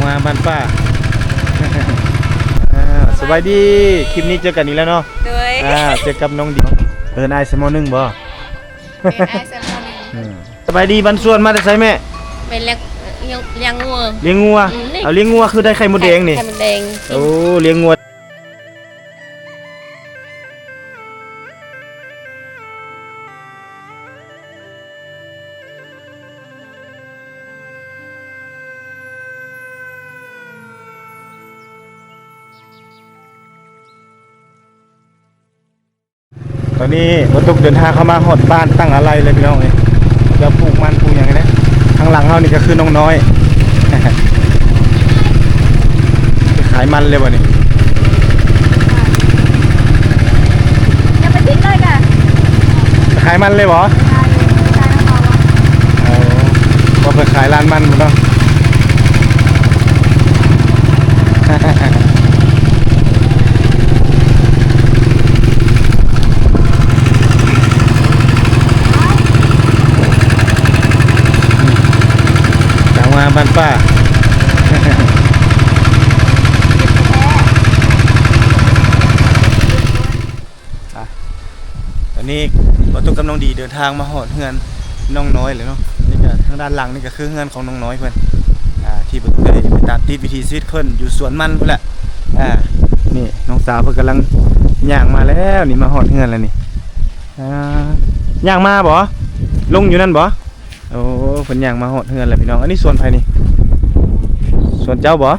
ອ່າ ບ້ານປ້າ ອ່າ ສະບາຍດີ ຄລິບນີ້ເຈີກັນອີກແລ້ວເນາະ ໂດຍ ອ່າ ເຈີກັບນ້ອງດີ ເອີ້ນອ້າຍໃສ່ໝໍ້ໜຶ່ງບໍ່? ເອີ້ນອ້າຍໃສ່ໝໍ້ໜຶ່ງ ອືມ ສະບາຍດີ ບ້ານສວນ ມາແຕ່ໃສແມ່? ໄປລ້ຽງ ລ້ຽງງົວ ລ້ຽງງົວ ອືມ ເອົາລ້ຽງງົວ ຄືໄດ້ໄຂ່ມົດແດງນີ້ ໄຂ່ມົດແດງ ໂອ້ ລ້ຽງງົວ. ຕອນນີ້ບ່າວຕຸກເດີນທາງເຂົ້າມາຮອດບ້ານຕັ້ງອາໄລເລີຍພີ່ນ້ອງເອີຍ ຈະປູກມັນປູກຫຍັງນີ້ ທາງຫຼັງເຮົານີ້ກໍຄືນ້ອງນ້ອຍ ຂາຍມັນເລີຍບໍ່ນີ້? ຢ່າໄປຕິດເລີຍກະ ຂາຍມັນເລີຍບໍ່? ຂາຍ ຂາຍນຳເຂົາບໍ່? ເອີ ບໍ່ໄປຂາຍຮ້ານມັນພຸ້ນເນາະ. ທາງມາບ້ານປ້າ ອ່ະ ຕອນນີ້ບ່າວຕຸກກັບນ້ອງດີເດີນທາງມາຮອດເຮືອນນ້ອງນ້ອຍແລ້ວເນາະ. ນີ້ກະທາງດ້ານຫຼັງນີ້ກະຄືເຮືອນຂອງນ້ອງນ້ອຍເພິ່ນ ອ່າ ທີ່ບ່າວຕຸກໄດ້ໄປຕາມຕິດວິຖີຊີວິດເພິ່ນຢູ່ສວນມັນພຸ້ນແຫຼະ. ອ່າ ນີ້ນ້ອງສາວເພິ່ນກຳລັງຍ່າງມາແລ້ວນີ້ ມາຮອດເຮືອນແລ້ວນີ້. ອ່າ ຍ່າງມາບໍ່? ລົງຢູ່ນັ້ນບໍ່? ໂອ້ ເພິ່ນຍ່າງມາຮອດເຮືອນແລ້ວພີ່ນ້ອງ. ອັນນີ້ສວນໃຜນີ້? ສວນເຈົ້າບໍ່?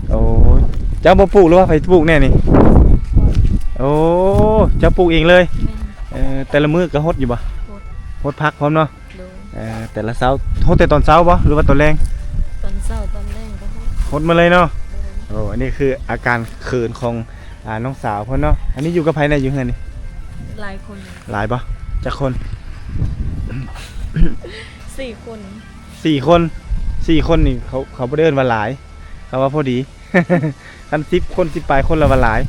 ໂອ້ ເຈົ້າບໍ່ປູກ ຫຼືວ່າໃຜປູກແນ່ນີ້? ໂອ້ ເຈົ້າປູກເອງເລີຍ? ແມ່ນ. ເອີ ແຕ່ລະມື້ກໍຫົດຢູ່ບໍ່? ຫົດ ຫົດຜັກພ້ອມເນາະ? ໂດຍ. ເອີ ແຕ່ລະເຊົ້າ ຫົດແຕ່ຕອນເຊົ້າບໍ່ ຫຼືວ່າຕອນແລງ? ຕອນເຊົ້າ ຕອນແລງກໍຫົດ ຫົດໝົດເລີຍເນາະ? ໂດຍ. ໂອ້ ອັນນີ້ຄືອາການເຂີນຂອງ ອ່າ ນ້ອງສາວເພິ່ນເນາະ. ອັນນີ້ຢູ່ກັບໃຜແນ່ຢູ່ເຮືອນນີ້? ຫຼາຍຄົນ. ຫຼາຍບໍ່? ຈັກຄົນ? ສີ່ຄົນ. ສີ່ຄົນ ສີ່ຄົນນີ້ເຂົາ ເຂົາບໍ່ໄດ້ເອີ້ນວ່າຫຼາຍ ເຂົາວ່າພໍດີ. ຄັນສິບຄົນ ສິບປາຍຄົນລະວ່າຫຼາຍ.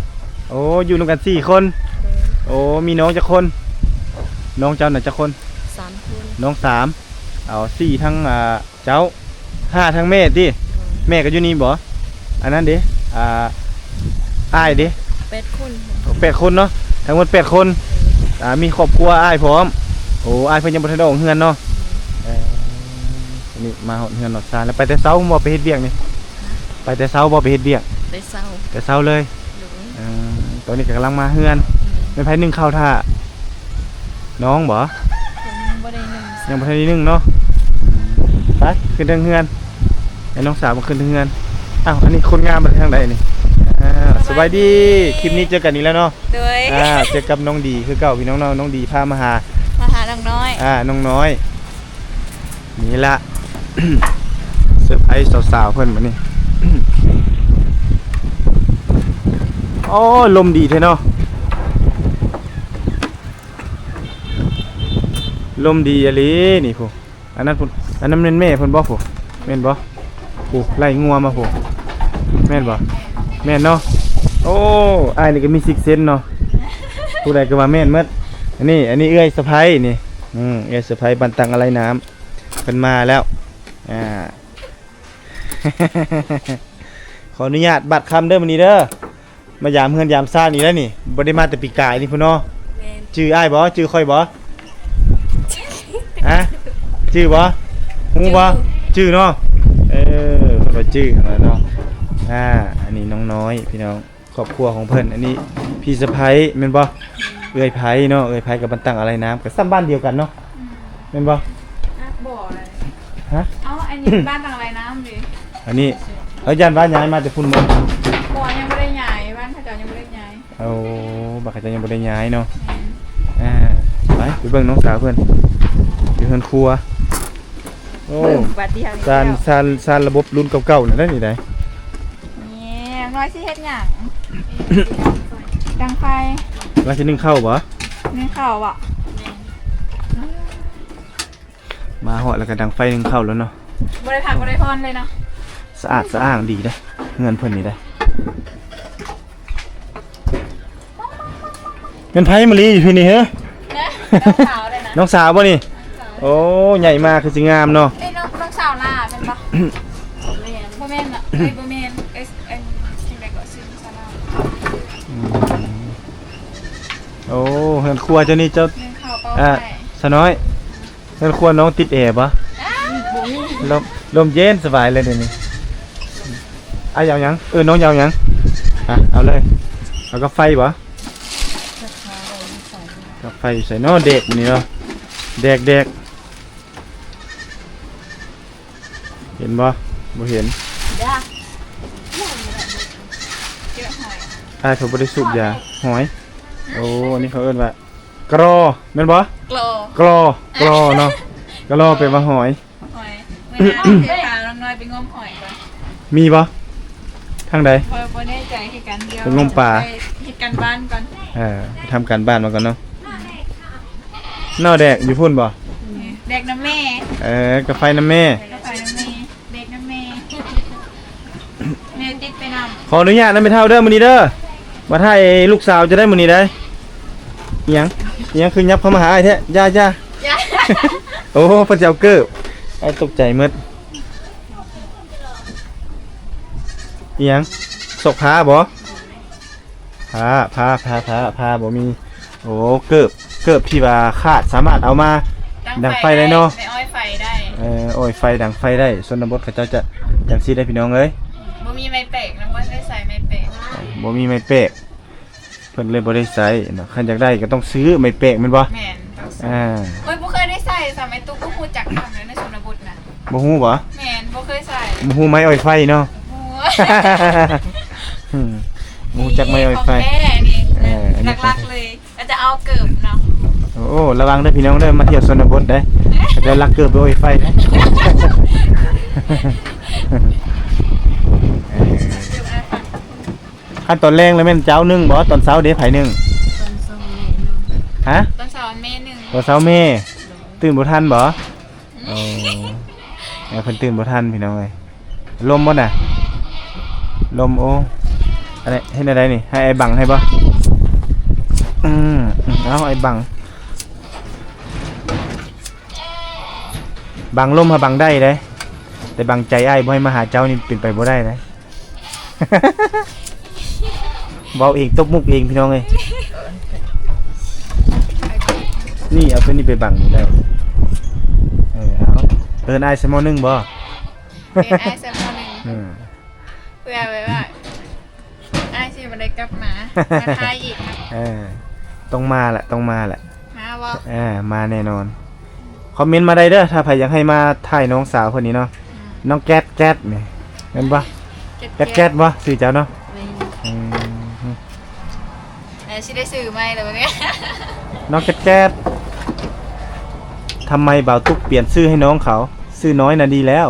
ໂອ້ ຢູ່ນຳກັນສີ່ຄົນ. ໂດຍ. ໂອ້ ມີນ້ອງຈັກຄົນ? ນ້ອງເຈົ້ານະຈັກຄົນ? ສາມຄົນ. ນ້ອງສາມ ເອົາ ສີ່ທັງ ອ່າ ເຈົ້າ ຫ້າທັງແມ່ຕິ? ໂດຍ. ແມ່ກໍຢູ່ນີ້ບໍ່? ອັນນັ້ນເດ ອ່າ ອ້າຍເດ? ແປດຄົນ. ໂອ້ ແປດຄົນເນາະ ທັງໝົດແປດຄົນ. ໂດຍ. ອ່າ ມີຄອບຄົວອ້າຍພ້ອມ. ໂອ້ ອ້າຍເພິ່ນຍັງບໍ່ທັນໄດ້ອອກເຮືອນເນາະ. ໂດຍ. ເອີ ນີ້ມາຮອດເຮືອນຮອດຊານແລ້ວ. ໄປແຕ່ເຊົ້າບໍ່ ໄປເຮັດວຽກນີ້? ຮະ? ໄປແຕ່ເຊົ້າບໍ່ ໄປເຮັດວຽກ? ແຕ່ເຊົ້າ. ແຕ່ເຊົ້າເລີຍ? ໂດຍ. ເອີ ຕອນນີ້ກໍກຳລັງມາເຮືອນ. ໂດຍ. ແມ່ນໃຜໜຶ້ງເຂົ້າຖ້າ? ນ້ອງບໍ່? ຍັງບໍ່ໄດ້ໜຶ້ງ. ຍັງບໍ່ທັນໄດ້ໜຶ້ງເນາະ. ໄປ ຂຶ້ນເທິງເຮືອນ ໃຫ້ນ້ອງສາວມາຂຶ້ນເທິງເຮືອນ. ອ້າວ ອັນນີ້ຄົນງາມມາທາງໃດນີ້? ອ່າ ສະບາຍດີ ສະບາຍດີ ຄລິບນີ້ເຈີກັນອີກແລ້ວເນາະ. ໂດຍ. ອ່າ ເຈີກັບນ້ອງດີຄືເກົ່າພີ່ນ້ອງເນາະ. ນ້ອງດີພາມາຫາ ມາຫານ້ອງນ້ອຍ. ອ່າ ນ້ອງນ້ອຍ ນີ້ລະ ເຊີໄພຣສາວໆເພິ່ນມື້ນີ້. ໂອ້ ລົມດີແທ້ເນາະ. ລົມດີອີ່ຫຼີນີ້ພຸ້ນ. ອັນນັ້ນພຸ້ນ ອັນນັ້ນແມ່ນແມ່ເພິ່ນບໍ່? ພຸ້ນ ແມ່ນບໍ່? ພຸ້ນ ໄລ່ງົວມາພຸ້ນ ແມ່ນບໍ່? ແມ່ນເນາະ. ໂອ້ ອ້າຍນີ້ກໍມີຊິກເຊັນເນາະ ຜູ້ໃດກໍວ່າແມ່ນໝົດ. ອັນນີ້ ອັນນີ້ເອື້ອຍສະໃພ້ນີ້ ອືມ ເອື້ອຍສະໃພ້ບ້ານຕັງອາໄລນ້ຳ ເພິ່ນມາແລ້ວ. ອ່າ ຂໍອະນຸຍາດບາດຄຳເດີມື້ນີ້ເດີ. ມາຢາມເຮືອນຢາມຊານອີກແລ້ວນີ້ ບໍ່ໄດ້ມາແຕ່ປີກາຍນີ້ພຸ້ນເນາະ. ແມ່ນ. ຈື່ອ້າຍບໍ່? ຈື່ຂ້ອຍບໍ່? ຮະ? ຈື່ບໍ່? ຮູ້ບໍ່? ຈື່ ຈື່ເນາະ. ເອີ ເພິ່ນວ່າຈື່ເນາະ. ອ່າ ອັນນີ້ນ້ອງນ້ອຍພີ່ນ້ອງ ຄອບຄົວຂອງເພິ່ນ. ອັນນີ້ພີ່ສະໃພ້ແມ່ນບໍ່? ເອື້ອຍໄພເນາະ ເອື້ອຍໄພກັບບ້ານຕັງອາໄລນ້ຳ ກໍຊ້ຳບ້ານດຽວກັນເນາະ. ອືມ ແມ່ນບໍ່? ຮະ? ເອົ້າ ອັນນີ້ບ້ານຕັງອາໄລນ້ຳເດ. ອັນນີ້ ເອີ ຢ້ານວ່າຍ້າຍມາແຕ່ພຸ້ນບໍ່? ບໍ່ ຍັງບໍ່ໄດ້ຍ້າຍ ບ້ານເຂົາເຈົ້າຍັງບໍ່ໄດ້ຍ້າຍ. ໂອ້ ບັກຂະເຈົ້າຍັງບໍ່ໄດ້ຍ້າຍເນາະ. ແມ່ນ. ອ່າ ໄປ ໄປເບິ່ງນ້ອງສາວເພິ່ນຢູ່ເຮືອນຄົວ. ໂອ້ ເບິ່ງບັດດຽວນີ້ ຊານ ແລ້ວ ຊານ ຊານລະບົບລຸ້ນເກົ່າໆນັ້ນແຫຼະນີ້ໃດ. ນີ້ນ້ອງນ້ອຍຊິເຮັດຫຍັງ? ດັງໄຟ. ວ່າຊິໜຶ້ງເຂົ້າບໍ່? ໜຶ້ງເຂົ້າບໍ່? ມາຮອດແລ້ວກໍດັງໄຟໜຶ້ງເຂົ້າແລ້ວເນາະ. ບໍ່ໄດ້ພັກບໍ່ໄດ້ຜ່ອນເລີຍເນາະ. ສະອາດສະອ້າງດີເດ້ ເຮືອນເພິ່ນນີ້ເດ້. ແມ່ນໃຜມາລີຢູ່ພີ້ນີ້ເຮີ? ນ້ອງສາວເດ້ນະ. ນ້ອງສາວບໍ່ນີ້? ນ້ອງສາວ. ໂອ້ ໃຫຍ່ມາຄືຊິງາມເນາະ. ເອີ ນ້ອງ ນ້ອງສາວຫຼ້າແມ່ນບໍ່? ແມ່ນ. ນນະ ເອີຍ ບໍ່ແມ່ນ ເອີຍ ອັນ ຈັ່ງໃດກໍຊື່ສາວລາວ. ອືມ ໂອ້ ເຮືອນຄົວເຈົ້ານີ້ເຈົ້າ ໜຶ່ງເຂົ້າເປົ່າ ອ່າ ໄຟ ສາວນ້ອຍ ເຮືອນຄົວນ້ອງຕິດແອບໍ່? ອ່າ ລົມ ລົມເຢັນສະບາຍເລີຍດຽວນີ້. ອ້າຍເອົາຫຍັງ? ເອີ ນ້ອງຈະເອົາຫຍັງ? ອ່ະ ເອົາເລີຍ. ເອົາກາໄຟບໍ່? ກາໄຟຢູ່ໃສເນາະ? ແດກມື້ນີ້ເນາະ ແດກ ແດກ. ເຫັນບໍ່? ບໍ່ເຫັນ. ຢາ ເຈາະຫອຍ ອ້າຍເຂົາບໍ່ໄດ້ສູບຢາ. ຫອຍ. ໂອ້ ອັນນີ້ເຂົາເອີ້ນວ່າກລໍ ແມ່ນບໍ່? ກລໍ ກລໍ ກລໍເນາະ. ກລໍແປວ່າຫອຍ. ຫອຍ. ມື້ໜ້າຊິພານ້ອງນ້ອຍໄປງົມຫອຍກ່ອນ. ມີບໍ່? ທາງໃດ? ບໍ່ ບໍ່ແນ່ໃຈຄືກັນ. ດຽວໄປງົມປາ ໄປເຮັດການບ້ານກ່ອນ. ເອີ ໄປທຳການບ້ານມາກ່ອນເນາະ. ເນາະ ແດກຢູ່ພຸ້ນບໍ່? ແດກນຳແມ່. ເອີ ກາໄຟນຳແມ່. ກາໄຟນຳແມ່ ແດກນຳແມ່. ແມ່ຕິດໄປນຳ. ຂໍອະນຸຍາດນຳແມ່ເຖົ້າເດີ ມື້ນີ້ເດີ ມາຖ່າຍລູກສາວຈະໄດ້ມື້ນີ້ໄດ໋. ອີຫຍັງ? ອີຫຍັງຄືຫຍັບເຂົ້າມາຫາອ້າຍແທ້? ຢ່າ ຢ່າ ຢ່າ. ໂອ້ ເພິ່ນຈະເອົາເກີບ. ອ້າຍຕົກໃຈໝົດ. ອີຫຍັງ? ຊອກຜ້າບໍ່? ຜ້າ ຜ້າ ຜ້າ ຜ້າ ຜ້າບໍ່ມີ. ໂອ້ ເກີບ ເກີບທີ່ວ່າຂາດສາມາດເອົາມາດັງໄຟໄດ້ເນາະ. ໄດ້ ໄດ້ ໄດ້ ໄດ້ ໄດ້ ໄດ້ ໄດ້. ເອີ ອ້ອຍໄຟ ດັງໄຟໄດ້. ຊົນນະບົດເຂົາເຈົ້າຈະຈັ່ງຊີ້ເດ້ພີ່ນ້ອງເອີຍ. ບໍ່ມີໄມ້ແປກນະ ບໍ່ໄດ້ໃຊ້ໄມ້ແປກ. ບໍ່ມີໄມ້ແປກ ເພິ່ນເລີຍບໍ່ໄດ້ໃຊ້ເນາະ. ຄັນຢາກໄດ້ກໍຕ້ອງຊື້ໄມ້ແປກແມ່ນບໍ່? ແມ່ນ ຕ້ອງຊື້. ອ່າ ໂອ້ຍ ບໍ່ເຄີຍໄດ້ໃຊ້ຊ້ຳ ໄອ້ຕຸກ ບໍ່ຮູ້ຈັກຊ້ຳເລີຍໃນຊົນນະບົດນະ. ບໍ່ຮູ້ບໍ່? ແມ່ນ ບໍ່ເຄີຍໃຊ້. ບໍ່ຮູ້ໄມ້ອ້ອຍໄຟເນາະ. ບໍ່ຮູ້. ອືມ ບໍ່ຮູ້ຈັກໄມ້ອ້ອຍໄຟ. ຂອງແທ້ນີ້ ເອີ ອັນນີ້ຂອງແທ້ ຫຼັກໆເລີຍ. ກໍຈະເອົາເກີບເນາະ. ໂອ້ ລະວັງເດີພີ່ນ້ອງເດີ ມາທ່ຽວຊົນນະບົດເດ້ ເຂົາເຈົ້າລັກເກີບໄປອ້ອຍໄຟ. ເອີ ຄັນຕອນແລງລະແມ່ນເຈົ້າໜຶ້ງບໍ່? ຕອນເຊົ້າເດ້ ໃຜໜຶ້ງ? ຕອນເຊົ້າແມ່ໜຶ້ງ. ຮະ? ຕອນເຊົ້າແມ່ໜຶ້ງ. ຕອນເຊົ້າແມ່ ຕື່ນບໍ່ທັນບໍ່? ໂອ້ ເອີ ເພິ່ນຕື່ນບໍ່ທັນພີ່ນ້ອງເອີຍ. ລົມບໍ່ນະ? ລົມ. ໂອ້ ອັນນີ້ເຮັດແນວໃດນີ້? ໃຫ້ອ້າຍບັງໃຫ້ບໍ່? ອືມ ເອົາອ້າຍບັງ ບັງລົມຫາບັງໄດ້ເດ້ ແຕ່ບັງໃຈອ້າຍບໍ່ໃຫ້ມາຫາເຈົ້ານີ້ເປັນໄປບໍ່ໄດ້ເດ້. ເວົ້າເອງ ຕົບມຸກເອງພີ່ນ້ອງເອີຍ. ນີ້ ເອົາຕົວນີ້ໄປບັງນີ້ໄດ້. ເອີ ເອົາ ເອີ້ນອ້າຍໃສ່ໝໍ້ໜຶ້ງບໍ່? ເອີ້ນອ້າຍໃສ່ໝໍ້ໜຶ້ງ. ອືມ ເພື່ອແບບວ່າອ້າຍຊິບໍ່ໄດ້ກັບມາ ມາຖ່າຍອີກ. ເອີ ຕ້ອງມາແຫຼະ ຕ້ອງມາແຫຼະ. ມາບໍ່? ເອີ ມາແນ່ນອນ. ຄອມເມັນມາໄດ້ເດີ ຖ້າໃຜຢາກໃຫ້ມາຖ່າຍນ້ອງສາວເພິ່ນນີ້ເນາະ. ອືມ ນ້ອງແກັດແກັດນີ້ ແມ່ນບໍ່? ແກັດແກັດ ແກັດແກັດບໍ່? ຊື່ເຈົ້າເນາະ. ແມ່ນ. ອືມ ແລ້ວຊິໄດ້ຊື້ໃໝ່ແລ້ວບັດນີ້. ນ້ອງແກັດແກັດ ທຳໄມບ່າວຕຸກປ່ຽນຊື່ໃຫ້ນ້ອງເຂົາ? ຊື່ນ້ອຍນະດີແລ້ວ.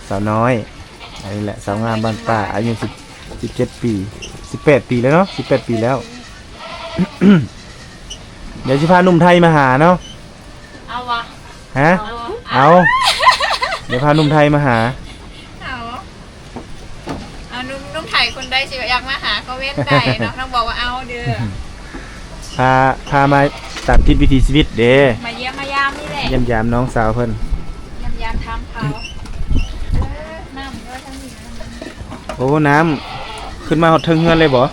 ສາວນ້ອຍ ອັນນີ້ແຫຼະ ສາວງາມບ້ານປ່າ ອາຍຸສິບ ສິບເຈັດປີ ສິບແປດປີແລ້ວເນາະ ສິບແປດປີແລ້ວ. ດຽວຊິພາໜຸ່ມໄທມາຫາເນາະ. ເອົາວະ? ຮະ? ເອົາ ເອົາ ດຽວພາໜຸ່ມໄທມາຫາ. ເອົາ ເອົາ ໜຸ່ມ ໜຸ່ມໄທຄົນໃດຊິຢາກມາຫາ ຄອມເມັນໄດ້ເນາະ ຕ້ອງບອກວ່າເອົາເດີ. ພາ ພາມາຕາມຕິດວິຖີຊີວິດເດ້ ມາຢ້ຽມມາຢາມນີ້ແຫຼະ ຢ້ຽມຢາມນ້ອງສາວເພິ່ນ ຢ້ຽມຢາມຖາມຂ່າວ. ເອີ ນ້ຳຢູ່ທາງນີ້. ໂອ້ ນ້ຳຂຶ້ນມາຮອດເທິງເຮືອນເລີຍບໍ່?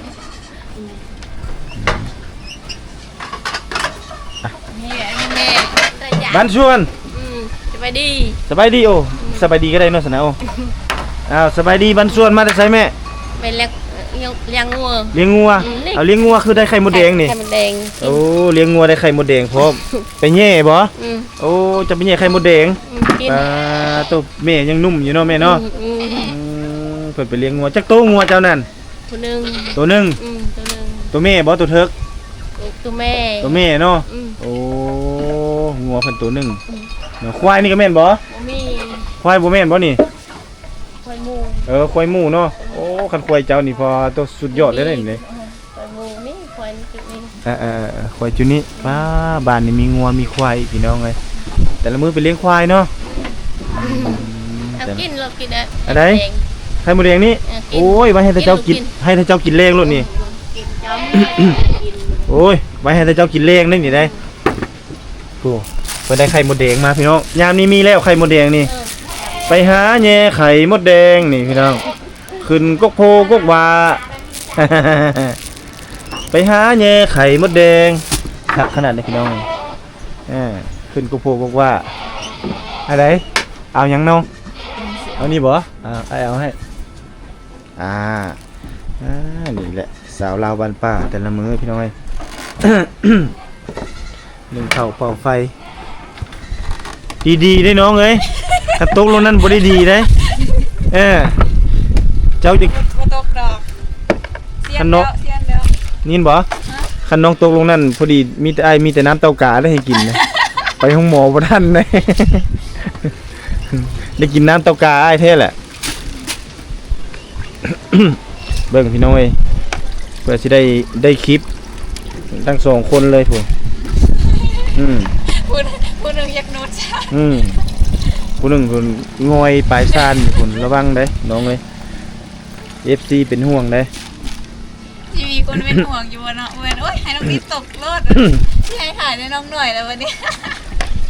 ນີ້ແມ່ ບ້ານຊວນ. ອືມ ສະບາຍດີ ສະບາຍດີ. ໂອ້ ອືມ ສະບາຍດີກໍໄດ້ເນາະຊັ້ນນະ. ໂອ້ ອ້າວ ສະບາຍດີບ້ານຊວນ ມາແຕ່ໃສແມ່? ໄປລ້ຽງ ລ້ຽງງົວ ລ້ຽງງົວ. ອືມ ເອົາ ລ້ຽງງົວຄືໄດ້ໄຂ່ມົດແດງນີ້ ໄຂ່ມົດແດງ. ໂອ້ ລ້ຽງງົວໄດ້ໄຂ່ມົດແດງພ້ອມ. ໄປແຍ່ບໍ່? ອືມ ໂອ້ ຈະໄປແຍ່ໄຂ່ມົດແດງ. ອືມ ກິນ ປາໂຕ ແມ່ຍັງໜຸ່ມຢູ່ເນາະແມ່ເນາະ. ອືມ ອືມ ອືມ ເພິ່ນໄປລ້ຽງງົວ. ຈັກໂຕງົວເຈົ້ານັ້ນ? ໂຕໜຶ່ງ ໂຕໜຶ່ງ. ອືມ ໂຕໜຶ່ງ. ໂຕແມ່ບໍ່? ໂຕເຖິກ? ໂຕ ໂຕແມ່ ໂຕແມ່ເນາະ. ອືມ ໂອ້ ງົວເພິ່ນໂຕໜຶ່ງ. ອືມ ເນາະ ຄວາຍນີ້ກໍແມ່ນບໍ່? ບໍ່ມີ ຄວາຍບໍ່ແມ່ນບໍ່ນີ້? ຄວາຍໝູ່. ເອີ ຄວາຍໝູ່ເນາະ. ໂອ້ ຄັນຄວາຍເຈົ້ານີ້ ພໍໂຕສຸດຍອດເລີຍເດ້ນີ້. ເອີ ຄວາຍໝູ່ນີ້ ຄວາຍນີ້ຈຸດນີ້. ເອີໆໆ ຄວາຍຈຸດນີ້. ອືມ ປ້າ ບ້ານນີ້ມີງົວມີຄວາຍອີກ ພີ່ນ້ອງເອີຍ. ແຕ່ລະມື້ໄປລ້ຽງຄວາຍເນາະ. ອືມ ເອົາກິນ ລອງກິນ ອັນໃດ? ໄຂ່ມົດແດງນີ້. ເອີ ກິນ ໂອ້ຍ ໄວ້ໃຫ້ແຕ່ເຈົ້າກິນ ກິນ ໃຫ້ແຕ່ເຈົ້າກິນແລງໂລດນີ້. ອືມ ກິນຈ້ອມ ກິນ ໂອ້ຍ ໄວ້ໃຫ້ແຕ່ເຈົ້າກິນແລງເດ້ນີ້ໄດ໋. ໂອ້ ເພິ່ນໄດ້ໄຂ່ມົດແດງມາ ພີ່ນ້ອງ. ຍາມນີ້ມີແລ້ວໄຂ່ມົດແດງນີ້. ເອີ ໄປຫາແຍ່ໄຂ່ມົດແດງນີ້ພີ່ນ້ອງ ຂຶ້ນກົກໂພກົກຫວ້າ ໄປຫາແຍ່ໄຂ່ມົດແດງ ຄັກຂະໜາດເດ້ພີ່ນ້ອງ ເອີ ຂຶ້ນກົກໂພກົກຫວ້າ ອັນໃດ ເອົາຫຍັງນ້ອງ ເອົານີ້ບໍ່ ອ່າ ອ້າຍເອົາໃຫ້ ອ່າ ອ່າ ນີ້ແຫຼະ ສາວລາວບ້ານປ່າແຕ່ລະມື້ພີ່ນ້ອງເອີຍ ໜຶ້ງເຂົ້າເປົ່າໄຟ ດີໆເດ້ນ້ອງເອີຍ ຄັນຕົກລົງນັ້ນບໍ່ໄດ້ດີເດ້ ເອີ ເຈົ້າຈະ ບໍ່ຕົກດອກ ສ່ຽງແລ້ວ ສ່ຽງແລ້ວ ຍິນບໍ່ ຄັນນ້ອງຕົກລົງນັ້ນ ພໍດີມີແຕ່ ອ້າຍມີແຕ່ນ້ຳເຕົ້າກາໄດ້ໃຫ້ກິນນະ ໄປໂຮງໝໍບໍ່ທັນເດ້ ໄດ້ກິນນ້ຳເຕົ້າກາອ້າຍແທ້ແຫຼະ. ເບິ່ງພີ່ນ້ອງເອີຍ ເພື່ອຊິໄດ້ ໄດ້ຄລິບທັງສອງຄົນເລີຍພຸ້ນ ອືມ ຜູ້ ຜູ້ໜຶ່ງຢາກໜູດ ອືມ ຜູ້ໜຶ່ງພຸ້ນງ່ອຍປາຍຊານພຸ້ນ ລະວັງເດ້ນ້ອງເອີຍ ເອັຟຊີເປັນຫ່ວງເດ້ ຊິມີຄົນເປັນຫ່ວງຢູ່ບໍ່ເນາະ ບໍ່ແມ່ນ ໂອ້ຍ ໃຫ້ນ້ອງດິດຕົກໂລດ ຊິໃຫ້ຖ່າຍແຕ່ນ້ອງໜ້ອຍແລ້ວບັດນີ້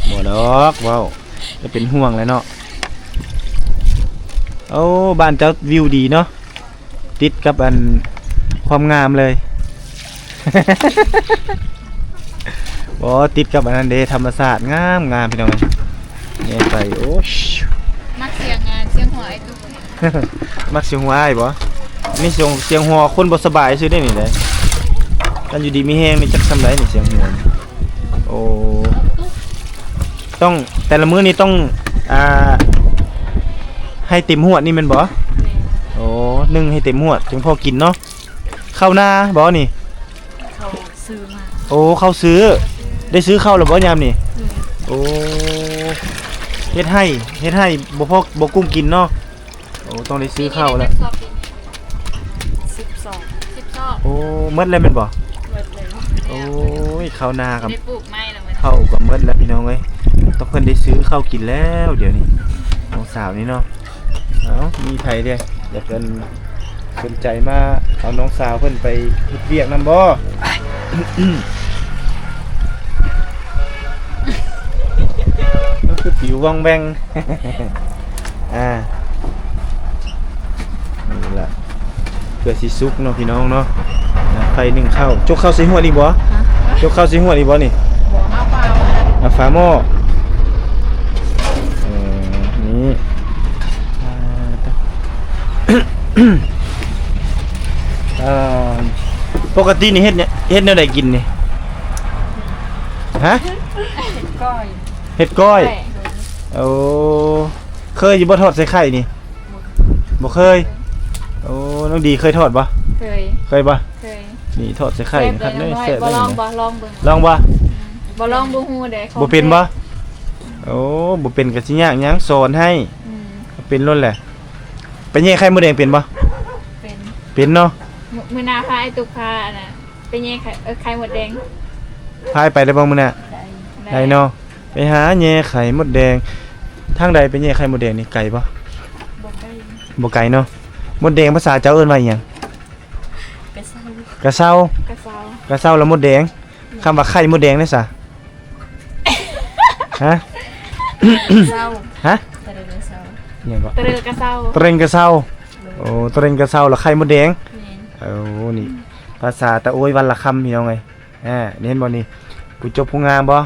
ບໍ່ດອກ ເວົ້າ ຈະເປັນຫ່ວງແຫຼະເນາະ ໂອ້ ບ້ານເຈົ້າວິວດີເນາະ ຕິດກັບອັນຄວາມງາມເລີຍ ບໍ່ ຕິດກັບອັນນັ້ນເດ້ ທຳມະຊາດງາມໆ ພີ່ນ້ອງເອີຍ ແຍງໄປ ໂອ້ຍ ມັກສຽງງານ ສຽງຫົວອ້າຍຕຸກ ມັກສຽງຫົວອ້າຍບໍ່? ນີ້ສຽງ ສຽງຫົວຄົນບໍ່ສະບາຍຊື່ເດ້ນີ້ເດ້ ຄັນຢູ່ດີມີແຮງນີ້ຈັກສ່ຳໃດນີ້ສຽງຫົວນີ້ ໂອ້ ຕ້ອງ ແຕ່ລະມື້ນີ້ຕ້ອງ ອ່າ ໃຫ້ເຕັມຫວດນີ້ແມ່ນບໍ່? ແມ່ນ ໂອ້ ໜຶ່ງໃຫ້ເຕັມຫວດຈຶ່ງພໍກິນເນາະ ເຂົ້ານາບໍ່ນີ້? ເຂົ້າຊື້ມາ ໂອ້ ເຂົ້າຊື້ ໄດ້ຊື້ເຂົ້າແລ້ວບໍ່ຍາມນີ້? ແມ່ນ ໂອ້ ເຮັດໄຮ່ ເຮັດໄຮ່ບໍ່ພໍ ບໍ່ກຸ້ມກິນເນາະ ໂອ້ ຕ້ອງໄດ້ຊື້ເຂົ້າແລ້ວ ປີນີ້ໄດ້ຈັກຊອບປີນີ້? ສິບສອງ ສິບສອງ ໂອ້ ໝົດແລ້ວແມ່ນບໍ່? ໝົດແລ້ວ ໂອ້ຍ ເຂົ້ານາກັບ ໄດ້ປູກໃໝ່ແລ້ວ ເຂົ້າກໍໝົດແລ້ວພີ່ນ້ອງເອີຍ ຕ້ອງເພິ່ນໄດ້ຊື້ເຂົ້າກິນແລ້ວດຽວນີ້ ນ້ອງສາວນີ້ເນາະ ເອົ້າ ມີໃຜເດ້ ຢາກເອີ້ນ ສົນໃຈມາເອົານ້ອງສາວເພິ່ນໄປເຮັດວຽກນຳບໍ່? ມັນຄືປິວວ່ອງແວ່ງ ອ່າ ນີ້ລະ ເພື່ອຊິສຸກເນາະພີ່ນ້ອງເນາະ ໄຟໜຶ້ງເຂົ້າ ຈົກເຂົ້າໃສ່ຫວດອີກບໍ່? ຮະ? ຈົກເຂົ້າໃສ່ຫວດອີກບໍ່ນີ້? ບໍ່ ເອົາຝາໝໍ້ ເອົາຝາໝໍ້ ເອີ ນີ້ ອ່າ ເອີ ປົກກະຕິນີ້ເຮັດຫຍັງ ເຮັດແນວໃດກິນນີ້? ຮະ? ເຮັດກ້ອຍ ເຮັດກ້ອຍ ແປງ ໂອ້ ເຄີຍຢູ່ບໍ່ທອດໃສ່ໄຂ່ນີ້? ບໍ່ ບໍ່ເຄີຍ ໂອ້ ນ້ອງດີເຄີຍທອດບໍ່? ເຄີຍ ເຄີຍບໍ່? ເຄີຍ ນີ້ທອດໃສ່ໄຂ່ ແຊບເລີຍ ຄັກເລີຍ ນ້ອງນ້ອຍ ແຊບເລີຍ ບໍ່ລອງບໍ່? ລອງເບິ່ງ ລອງບໍ່? ອືມ ບໍ່ລອງບໍ່ຮູ້ເດ້ ຂອງ ບໍ່ເປັນບໍ່? ແທ້ ໂອ້ ບໍ່ເປັນກໍຊິຍາກຫຍັງ ສອນໃຫ້ ອືມ ເປັນໂລດແຫຼະ ໄປແຍ່ໄຂ່ມົດແດງເປັນບໍ່? ເປັນ ເປັນເນາະ ມື້ ມື້ໜ້າພາອ້າຍຕຸກພາອັນນ່າ ໄປແຍ່ໄຂ່ ເອີ ໄຂ່ມົດແດງ ພາໄປໄດ້ບໍ່ມື້ໜ້າ? ໄດ້ ໄດ້ເນາະ ໄປຫາແຍ່ໄຂ່ມົດແດງ ທາງໃດໄປແຍ່ໄຂ່ມົດແດງນີ້ ໄກບໍ່? ບໍ່ໄກ ບໍ່ໄກເນາະ ມົດແດງພາສາເຈົ້າເອີ້ນວ່າອີ່ຫຍັງ? ກະເຊົາ ກະເຊົາ ກະເຊົາ ກະເຊົາລະມົດແດງ ຄຳວ່າໄຂ່ມົດແດງເດ້ສະ? ຮະ? ເຊົາ ຮະ? ຕະເລກະເຊົາ ອີ່ຫຍັງເກາະ? ຕະເລກະເຊົາ ຕະເລງກະເຊົາ ໂດຍ ໂອ້ ຕະເລງກະເຊົາລະໄຂ່ມົດແດງ ແມ່ນ ໂອ້ ນີ້ ພາສາຕະໂອ້ຍວັນລະຄຳ ພີ່ນ້ອງເອີຍ ອ່າ ນີ້ເຫັນບໍ່ນີ້ ຜູ້ຈົບຜູ້ງາມບໍ່?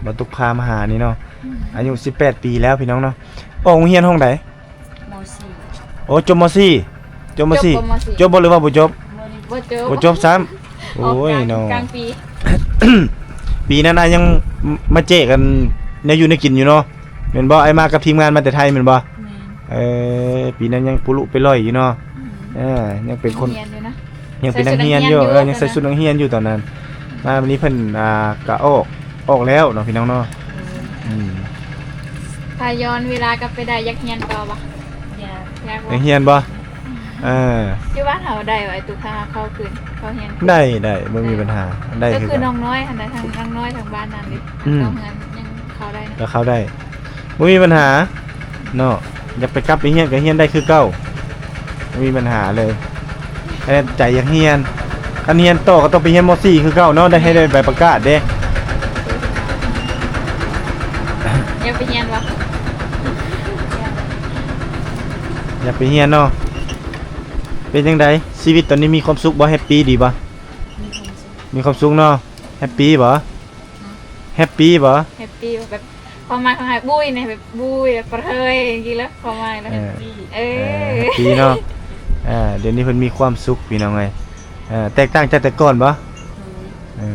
ບໍ່ຕຸກພາມາຫານີ້ເນາະ ອືມ ອາຍຸສິບແປດປີແລ້ວ ພີ່ນ້ອງເນາະ ອອກໂຮງຮຽນຫ້ອງໃດ? ມໍສີ່ ໂອ້ ຈົບມໍສີ່ ຈົບມໍສີ່ ຈົບບໍ່ມໍສີ່ ຈົບບໍ່ ຫຼືວ່າບໍ່ຈົບ? ບໍ່ຈົບ ບໍ່ຈົບຊ້ຳ ໂອ້ຍເນາະ ກາງປີ ປີນັ້ນອ້າຍຍັງມາແຈກອັນແນວຢູ່ແນວກິນຢູ່ເນາະ ແມ່ນບໍ່? ອ້າຍມາກັບທີມງານມາແຕ່ໄທແມ່ນບໍ່? ແມ່ນ ເອີ ປີນັ້ນຍັງປຸລຸໄປລ່ອຍຢູ່ເນາະ ອືມ ເອີ ຍັງເປັນຄົນ ຮຽນຢູ່ນະ ຍັງເປັນນັກຮຽນຢູ່ ເອີ ຍັງໃສ່ຊຸດນັກຮຽນຢູ່ຕອນນັ້ນ ມາວັນນີ້ເພິ່ນ ອ່າ ກະອອກ ອອກແລ້ວເນາະ ພີ່ນ້ອງເນາະ ເອີ ອືມ ຖ້າຍ້ອນເວລາກັບໄປໄດ້ ຢາກຮຽນຕໍ່ບໍ່? ຢາກ ຢາກບໍ່? ຢາກຮຽນບໍ່? ເອີ ຢູ່ບ້ານເຮົາໄດ້ບໍ່ ໄອ້ຕຸກ ຖ້າເຮົາເຂົ້າຄືນ ເຂົ້າຮຽນຄືນ? ໄດ້ ໄດ້ ບໍ່ມີບັນຫາ ໄດ້ຄືກັນ ກໍຄືນ້ອງນ້ອຍຫັ້ນນະ ທັງນ້ອງນ້ອຍທັງບ້ານນັ້ນເດ້ ອືມ ເຂົ້າເຮືອນຍັງເຂົ້າໄດ້ເນາະ ກໍເຂົ້າໄດ້ ບໍ່ມີບັນຫາເນາະ ຢາກໄປກັບໄປຮຽນກໍຮຽນໄດ້ຄືເກົ່າ ບໍ່ມີບັນຫາເລີຍ ແຕ່ໃຈຢາກຮຽນ ຄັນຮຽນຕໍ່ກໍຕ້ອງໄປຮຽນມໍສີ່ຄືເກົ່າເນາະ ໄດ້ໃຫ້ໄດ້ໃບປະກາດເດ້ ຢາກໄປຮຽນບໍ່? ຢາກໄປຮຽນເນາະ. ເປັນຈັ່ງໃດ ຊີວິດຕອນນີ້ມີຄວາມສຸກບໍ່? ແຮັບປີດີບໍ່? ມີຄວາມສຸກ ມີຄວາມສຸກເນາະ. ແຮັບປີບໍ່? ຮະ? ແຮັບປີບໍ່? ແຮັບປີ ແບບ ຄວາມໝາຍຂອງແຮັບປີ້ນີ້ ແບບປຸ້ຍ ແບບປະເທີຍຈັ່ງຊີ້ແຫຼະ ຄວາມໝາຍນະ. ເອີ ເອີ ເອີ ແຮັບປີເນາະ. ອ່າ ດຽວນີ້ເພິ່ນມີຄວາມສຸກ ພີ່ນ້ອງເອີຍ. ເອີ ແຕກຕ່າງຈາກແຕ່ກ່ອນບໍ່? ໂດຍ ເອີ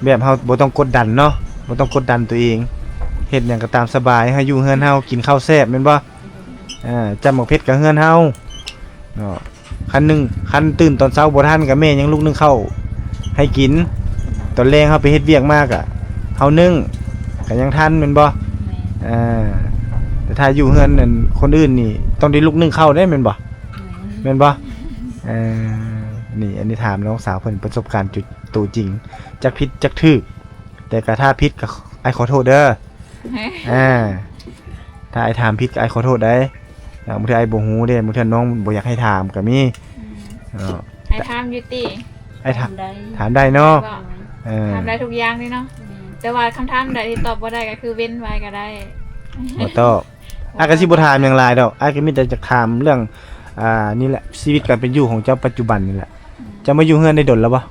ແບບເຮົາບໍ່ຕ້ອງກົດດັນເນາະ ບໍ່ຕ້ອງກົດດັນຕົວເອງ ເຮັດຫຍັງກໍຕາມສະບາຍ ເຮົາຢູ່ເຮືອນເຮົາ ກິນເຂົ້າແຊບແມ່ນບໍ່? ອ່າ ຈ້ຳໝາກເຜັດກໍເຮືອນເຮົາເນາະ. ຄັນໜຶ່ງ ຄັນຕື່ນຕອນເຊົ້າບໍ່ທັນກໍແມ່ຍັງລຸກໜຶ້ງເຂົ້າໃຫ້ກິນ ຕອນແລງເຮົາໄປເຮັດວຽກມາກໍເຮົາໜຶ້ງ ກໍຍັງທັນແມ່ນບໍ່? ແມ່ນ ອ່າ ແຕ່ຖ້າຢູ່ເຮືອນອັນຄົນອື່ນນີ້ ຕ້ອງໄດ້ລຸກໜຶ້ງເຂົ້າເດ້ແມ່ນບໍ່? ແມ່ນ ແມ່ນບໍ່? ເອີ ນີ້ ອັນນີ້ຖາມນ້ອງສາວເພິ່ນປະສົບການໂຕຈິງ ຈັກຜິດຈັກຖືກ ແຕ່ກໍຖ້າຜິດກໍອ້າຍຂໍໂທດເດີ. ອ່າ ຖ້າອ້າຍຖາມຜິດກໍອ້າຍຂໍໂທດໄດ໋. ບາງເທື່ອອ້າຍບໍ່ຮູ້ເດ້ ບາງເທື່ອນ້ອງບໍ່ຢາກໃຫ້ຖາມກໍມີ. ອືມ ເນາະ ອ້າຍຖາມຢູ່ຕິ? ອ້າຍຖາມ ຖາມໄດ້ ຖາມໄດ້ເນາະ. ເອີ ຖາມໄດ້ທຸກຢ່າງເລີຍເນາະ. ແມ່ນ ແຕ່ວ່າຄຳຖາມໃດທີ່ຕອບບໍ່ໄດ້ກໍຄືເວັ້ນໄວ້ກໍໄດ້ ບໍ່ຕອບ. ອ້າຍກໍຊິບໍ່ຖາມຫຍັງຫຼາຍດອກ ອ້າຍກໍມີແຕ່ຈະຖາມເລື່ອງ ອ່າ ນີ້ແຫຼະ ຊີວິດການເປັນຢູ່ຂອງເຈົ້າປັດຈຸບັນນີ້ແຫຼະ. ອືມ ເຈົ້າມາຢູ່ເຮືອນໄດ້ດົນແລ້ວບໍ່?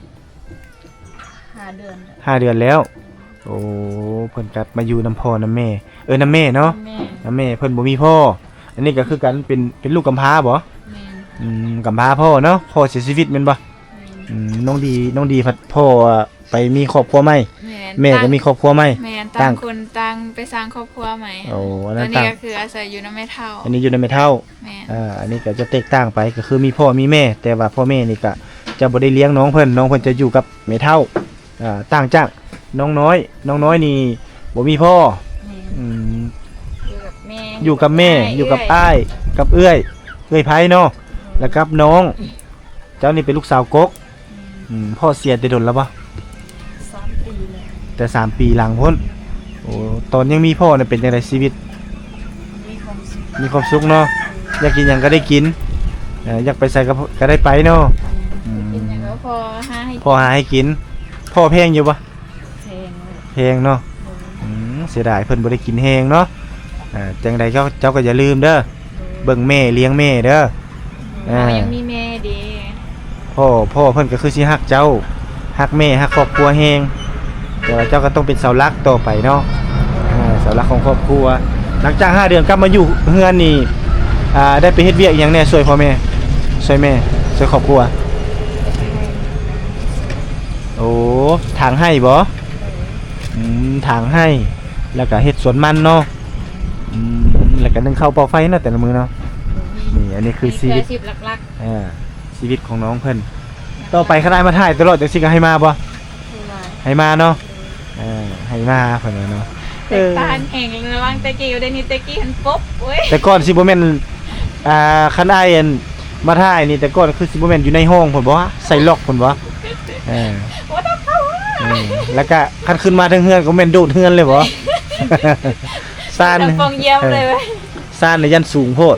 ຫ້າເດືອນແລ້ວ ຫ້າເດືອນແລ້ວ. ໂອ້ ເພິ່ນກັບມາຢູ່ນຳພໍ່ນຳແມ່ ເອີ ນຳແມ່ເນາະ ນຳແມ່ ນຳແມ່ ເພິ່ນບໍ່ມີພໍ່. ອັນນີ້ກໍຄືກັນ ເປັນ ເປັນລູກກຳພ້າບໍ່? ແມ່ນ ອືມ ກຳພ້າພໍ່ເນາະ ພໍ່ເສຍຊີວິດແມ່ນບໍ່? ແມ່ນ ອືມ ນ້ອງດີ ນ້ອງດີພັດພໍ່ໄປມີຄອບຄົວໃໝ່. ແມ່ນ ແມ່ກໍມີຄອບຄົວໃໝ່. ແມ່ນ ຕ່າງ ຕ່າງຄົນຕ່າງໄປສ້າງຄອບຄົວໃໝ່. ໂອ້ ອັນນັ້ນ ຕອນນີ້ກໍຄືອາໄສຢູ່ນຳແມ່ເຖົ້າ. ອັນນີ້ຢູ່ນຳແມ່ເຖົ້າ. ແມ່ນ ອ່າ ອັນນີ້ກໍຈະແຕກຕ່າງໄປ ກໍຄືມີພໍ່ມີແມ່ ແຕ່ວ່າພໍ່ແມ່ນີ້ກໍຈະບໍ່ໄດ້ລ້ຽງນ້ອງເພິ່ນ ນ້ອງເພິ່ນຈະຢູ່ກັບແມ່ເຖົ້າ. ອ່າ ຕ່າງຈາກນ້ອງນ້ອຍ ນ້ອງນ້ອຍນີ້ບໍ່ມີພໍ່. ແມ່ນ ອືມ ຢູ່ກັບແມ່ ຢູ່ກັບແມ່ ຢູ່ກັບອ້າຍ ກັບເອື້ອຍ ເອື້ອຍໄພເນາະ ແລ້ວກັບນ້ອງ. ເຈົ້ານີ້ເປັນລູກສາວກົກ. ອືມ ອືມ ພໍ່ເສຍແຕ່ດົນແລ້ວບໍ່? ສາມປີແລ້ວ ແຕ່ສາມປີຫຼັງພຸ້ນ. ໂອ້ ຕອນຍັງມີພໍ່ນະເປັນຈັ່ງໃດຊີວິດ? ມີຄວາມສຸກ ມີຄວາມສຸກເນາະ. ຢາກກິນຫຍັງກໍໄດ້ກິນ ເອີ ຢາກໄປໃສກໍ ກໍໄດ້ໄປເນາະ. ອືມ ອືມ ກິນຫຍັງກໍພໍຫາໃຫ້ ພໍຫາໃຫ້ກິນ. ພໍ່ແພງຢູ່ບໍ່? ແພງ ແພງເນາະ. ໂດຍ ອືມ ເສຍດາຍເພິ່ນບໍ່ໄດ້ກິນແຮງເນາະ. ອ່າ ຈັ່ງໃດເຈົ້າ ເຈົ້າກໍຢ່າລືມເດີ ໂດຍ ເບິ່ງແມ່ລ້ຽງແມ່ເດີ. ໂດຍ ອ່າ ເຮົາຍັງມີແມ່ເດ້. ພໍ່ ພໍ່ເພິ່ນກໍຄືຊິຮັກເຈົ້າ ຮັກແມ່ ຮັກຄອບຄົວແຮງ ແຕ່ວ່າເຈົ້າກໍຕ້ອງເປັນເສົາຫຼັກຕໍ່ໄປເນາະ. ອ່າ ເສົາຫຼັກຂອງຄອບຄົວ. ຫຼັງຈາກຫ້າເດືອນກັບມາຢູ່ເຮືອນນີ້ ອ່າ ໄດ້ໄປເຮັດວຽກອີ່ຫຍັງແດ່ ຊ່ວຍພໍ່ແມ່ ຊ່ວຍແມ່ ຊ່ວຍຄອບຄົວ? ໂອ້ ຖາງໄຮ່ບໍ່? ອືມ ຖາງໄຮ່ ແລ້ວກໍເຮັດສວນມັນເນາະ. ອືມ ແລ້ວກໍໜຶ້ງເຂົ້າເປົ່າໄຟເນາະ ແຕ່ລະມື້ເນາະ. ນີ້ ອັນນີ້ຄືຊີວິດ ນີ້ຄືອາຊີບຫຼັກໆ ອ່າ ຊີວິດຂອງນ້ອງເພິ່ນ. ຕໍ່ໄປຄັນອ້າຍມາຖ່າຍຕະຫຼອດຈັ່ງຊີ້ກໍໃຫ້ມາບໍ່? ໃຫ້ມາ ໃຫ້ມາເນາະ. ເອີ ໃຫ້ມາເພິ່ນວ່າເນາະ. ແຕກຕ່າງແຮງລະຫວ່າງແຕ່ກີ້ກັບດຽວນີ້ ແຕ່ກີ້ຫັ້ນປົບ ໂອ້ຍ ແຕ່ກ່ອນຊິບໍ່ແມ່ນ ອ່າ ຄັນອ້າຍ ອັນ ມາຖ່າຍນີ້ ແຕ່ກ່ອນຄືຊິບໍ່ແມ່ນຢູ່ໃນຫ້ອງພຸ້ນບໍ່? ໃສ່ລັອກພຸ້ນບໍ່? ເອີ ບໍ່ຕ້ອງເຂົ້າ ເອີ ແລ້ວກະຄັນຂຶ້ນມາເທິງເຮືອນກໍແມ່ນໂດດເຮືອນເລີຍບໍ່? ຊານ ໂດດປ່ອງຢ້ຽມເລີຍ ເອີ ຊານນີ້ຢ້ານສູງໂພດ.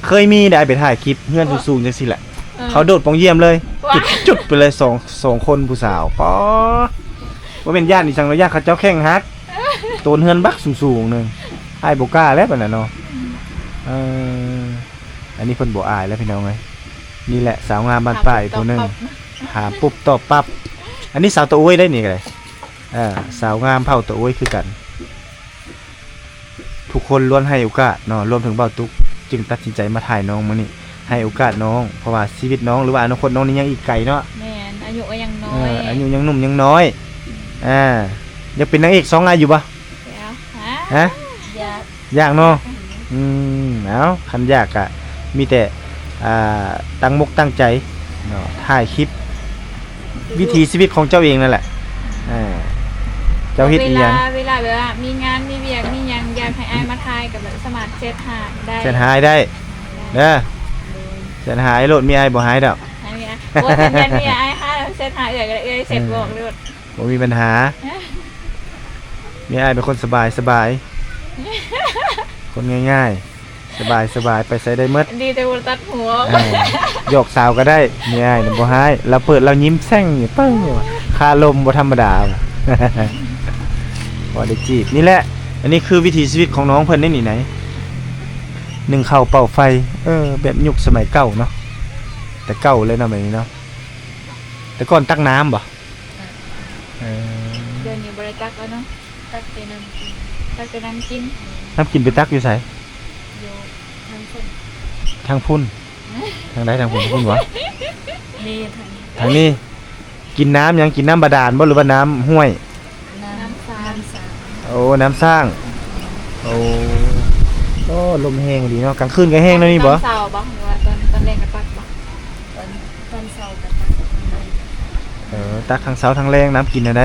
ເຄີຍມີໄດ໋ ໄປຖ່າຍຄລິບເຮືອນສູງໆ ຈັ່ງຊີ້ແຫຼະ ເອີ ເຂົາໂດດປ່ອງຢ້ຽມເລີຍ ວ້າ ຈຸດໆ ໄປເລີຍ ສອງ ສອງຄົນຜູ້ສາວ. ປາ ບໍ່ແມ່ນຢ້ານອີ່ຫຍັງດອກ ຢ້ານເຂົາເຈົ້າແຂ້ງຫັກ ໂຕນເຮືອນບັກສູງໆ ໜຶ່ງ ອ້າຍບໍ່ກ້າແລ້ວປານນັ້ນເນາະ. ເອີ ອັນນີ້ເພິ່ນບໍ່ອາຍແລ້ວພີ່ນ້ອງເອີຍ. ນີ້ແຫຼະສາວງາມບ້ານປ້າຍຜູ້ໜຶ່ງ ຖາມປຸບຕອບປັບ. ອັນນີ້ສາວຕະໂອ້ຍໄດ໋ນີ້ກໍໄດ້ ເອີ ສາວງາມເຜົ່າຕະໂອ້ຍຄືກັນ. ທຸກຄົນລ້ວນໃຫ້ໂອກາດເນາະ ລວມເຖິງບ່າວຕຸກ ຈຶ່ງຕັດສິນໃຈມາຖ່າຍນ້ອງມື້ນີ້ ໃຫ້ໂອກາດນ້ອງ ເພາະວ່າຊີວິດນ້ອງ ຫຼືວ່າອະນາຄົດນ້ອງນີ້ຍັງອີກໄກເນາະ. ແມ່ນ ອາຍຸກໍຍັງນ້ອຍ ເອີ ອາຍຸຍັງໜຸ່ມຍັງນ້ອຍ. ອ່າ ຢາກເປັນນາງເອກຊ່ອງອ້າຍຢູ່ບໍ່? ຢາກ ຮະ? ຢາກ ຢາກເນາະ. ອືມ ເອົ້າ ຄັນຢາກກະມີແຕ່ ອ່າ ຕັ້ງມົກຕັ້ງໃຈເນາະ ຖ່າຍຄລິບວິຖີຊີວິດຂອງເຈົ້າເອງນັ້ນແຫຼະ. ເອີ ເຈົ້າເຮັດອີ່ຫຍັງ? ເວລາ ເວລາແບບວ່າມີງານມີວຽກມີຫຍັງ ຢາກໃຫ້ອ້າຍມາຖ່າຍກໍແບບສາມາດແຊັດຫາໄດ້ ແຊັດຫາອ້າຍໄດ້ເດີ ໂດຍ ແຊັດຫາອ້າຍໂລດ ເມຍອ້າຍບໍ່ຮ້າຍດອກ. ໂອ້ຍ ຄັນເມຍອ້າຍຮ້າຍ ແຊັດຫາເອື້ອຍກໍໄດ້ ເອື້ອຍແຊັດບອກໂລດ ບໍ່ມີບັນຫາ. ເມຍອ້າຍເປັນຄົນສະບາຍ ສະບາຍ ຄົນງ່າຍໆ ສະບາຍ ສະບາຍ ໄປໃສໄດ້ໝົດ. ດີແຕ່ບໍ່ຕັດຫົວ ເອີ ຫຍອກສາວກໍໄດ້ ເມຍອ້າຍນະບໍ່ຮ້າຍ ລາວເປີດລາວຍິ້ມແຊ່ງຢູ່ ປຶ້ງ ຄາລົມບໍ່ທຳມະດາ ພໍໄດ້ຈີບ. ນີ້ແຫຼະ ອັນນີ້ຄືວິຖີຊີວິດຂອງນ້ອງເພິ່ນເດ້ນີ້ໃດ. ໜຶ້ງເຂົ້າເປົ່າໄຟ ເອີ ແບບຍຸກສະໄໝເກົ່າເນາະ ແຕ່ເກົ່າເລີຍເນາະ ແບບນີ້ເນາະ. ແຕ່ກ່ອນຕັກນ້ຳບໍ່? ເອີ ດຽວນີ້ບໍ່ໄດ້ຕັກແລ້ວເນາະ ຕັກແຕ່ນ້ຳກິນ ຕັກແຕ່ນ້ຳກິນ. ນ້ຳກິນໄປຕັກຢູ່ໃສ? ຢູ່ທາງພຸ້ນ ທາງພຸ້ນ ທາງໃດ? ທາງພຸ້ນ ພຸ້ນຫວາ? ນີ້ ທາງນີ້ ທາງນີ້. ກິນນ້ຳຫຍັງ? ກິນນ້ຳບາດານບໍ່ ຫຼືວ່ານ້ຳຫ້ວຍ? ນ້ຳ ນ້ຳສ້າງ ໂອ້ ນ້ຳສ້າງ. ໂອ້ ໂອ້ ລົມແຮງອີ່ຫຼີເນາະ. ກາງຄືນກໍແຮງແນວນີ້ບໍ່? ຕອນເຊົ້າບໍ່ ຫຼືວ່າຕອນ ຕອນແລງກໍຕັກບໍ່? ຕອນ ຕອນເຊົ້າກໍຕັກ. ເອີ ຕັກທັງເຊົ້າທັງແລງ. ນ້ຳກິນແນວໃດ?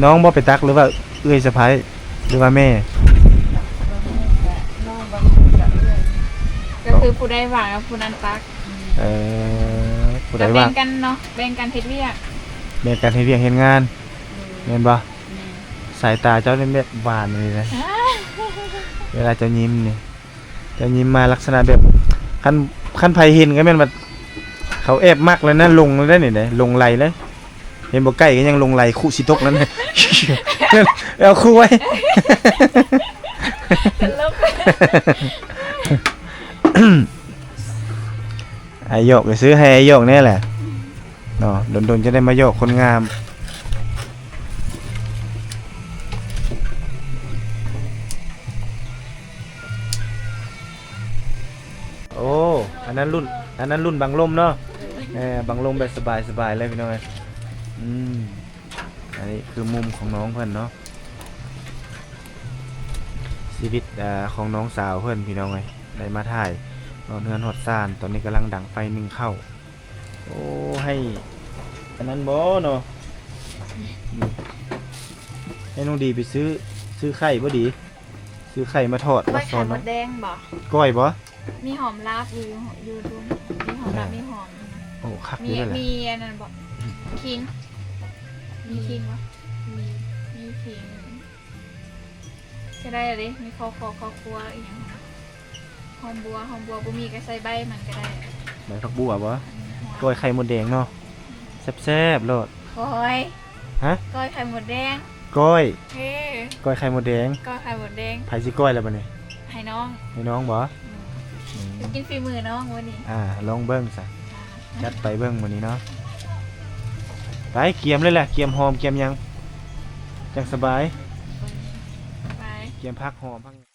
ນ້ອງບໍ່ໄປຕັກ ຫຼືວ່າເອື້ອຍສະໃພ້ ຫຼືວ່າແມ່? ນ້ອງບາງຄົນກໍເອື້ອຍ ກໍຄືຜູ້ໃດວ່າງກໍຜູ້ນັ້ນຕັກ. ເອີ ຜູ້ໃດວ່າງ ກໍແບ່ງກັນເນາະ ແບ່ງກັນເຮັດວຽກ ແບ່ງກັນເຮັດວຽກເຮັດງານ. ໂດຍ ແມ່ນບໍ່? ແມ່ນ. ສາຍຕາເຈົ້ານີ້ແບບຫວານອີ່ຫຼີເດ້ ເວລາເຈົ້າຍິ້ມນີ້ ເຈົ້າຍິ້ມມາລັກສະນະແບບ ຄັນ ຄັນໃຜເຫັນກໍແມ່ນວ່າເຂົາແອບມັກແລ້ວນະ ຫຼົງແລ້ວເດ້ນີ້ເດ້ ຫຼົງໄຫຼເລີຍ. ເຫັນບໍ່ ໄກ່ກໍຍັງຫຼົງໄຫຼ ຄຸຊິຕົກນັ້ນ ເອົາຄຸໄວ້. ຕະຫຼົກ ອ້າຍຢອກຊື່ ໃຫ້ອ້າຍຢອກແນ່ແຫຼະເນາະ ດົນໆຈະໄດ້ມາຢອກຄົນງາມ. ໂອ້ ອັນນັ້ນລຸ້ນ ອັນນັ້ນລຸ້ນບັງລົມເນາະ. ເອີ ບັງລົມແບບສະບາຍໆເລີຍພີ່ນ້ອງເອີຍ. ອືມ ອັນນີ້ຄືມຸມຂອງນ້ອງເພິ່ນເນາະ ຊີວິດ ອາ ຂອງນ້ອງສາວເພິ່ນພີ່ນ້ອງເອີຍ. ໄດ້ມາຖ່າຍຮອດເຮືອນຮອດຊານ ຕອນນີ້ກຳລັງດັງໄຟໜຶ້ງເຂົ້າ. ໂອ້ ໃຫ້ອັນນັ້ນບໍ່ເນາະ ໃຫ້ນ້ອງດີໄປຊື້ ຊື້ໄຂ່ບໍ່ດີ ຊື້ໄຂ່ມາທອດ ກ້ອຍໄຂ່ ມາຊອນເນາະ ມົດແດງບໍ່? ກ້ອຍບໍ່? ມີຫອມລາບຢູ່ ຢູ່ ຢູ່ ມີຫອມລາບ ເອີ ມີຫອມ ໂອ້ ຄັກຢູ່ແລ້ວແຫຼະ. ມີອັນນັ້ນບໍ່? ຂີງ ມີຂີງບໍ່? ມີ ມີຂີງ. ກໍໄດ້ເດ້ ມີເຂົ້າຄອກເຂົ້າຄົວອີ່ຫຍັງ ຫອມບົວ ຫອມບົວບໍ່ມີກໍໃສ່ໃບມັນກໍໄດ້. ໃບຜັກບົວບໍ່? ອືມ ກ້ອຍໄຂ່ມົດແດງເນາະ ແຊບໆໂລດ. ກ້ອຍ ຮະ? ກ້ອຍໄຂ່ມົດແດງ ກ້ອຍ ເອີ ກ້ອຍໄຂ່ມົດແດງ ກ້ອຍໄຂ່ມົດແດງ. ໃຜຊິກ້ອຍລະບັດນີ້? ໃຫ້ນ້ອງ ໃຫ້ນ້ອງບໍ່? ອືມ ອືມ ກິນຝີມືນ້ອງມື້ນີ້. ອ່າ ລອງເບິ່ງຊະ ອ່າ ຈັດໄປເບິ່ງມື້ນີ້ເນາະ. ໄປກຽມເລີຍແຫຼະ ກຽມຫອມກຽມຫຍັງ ຈັ່ງສະບາຍ. ໄປ ກຽມຜັກຫອມຜັກ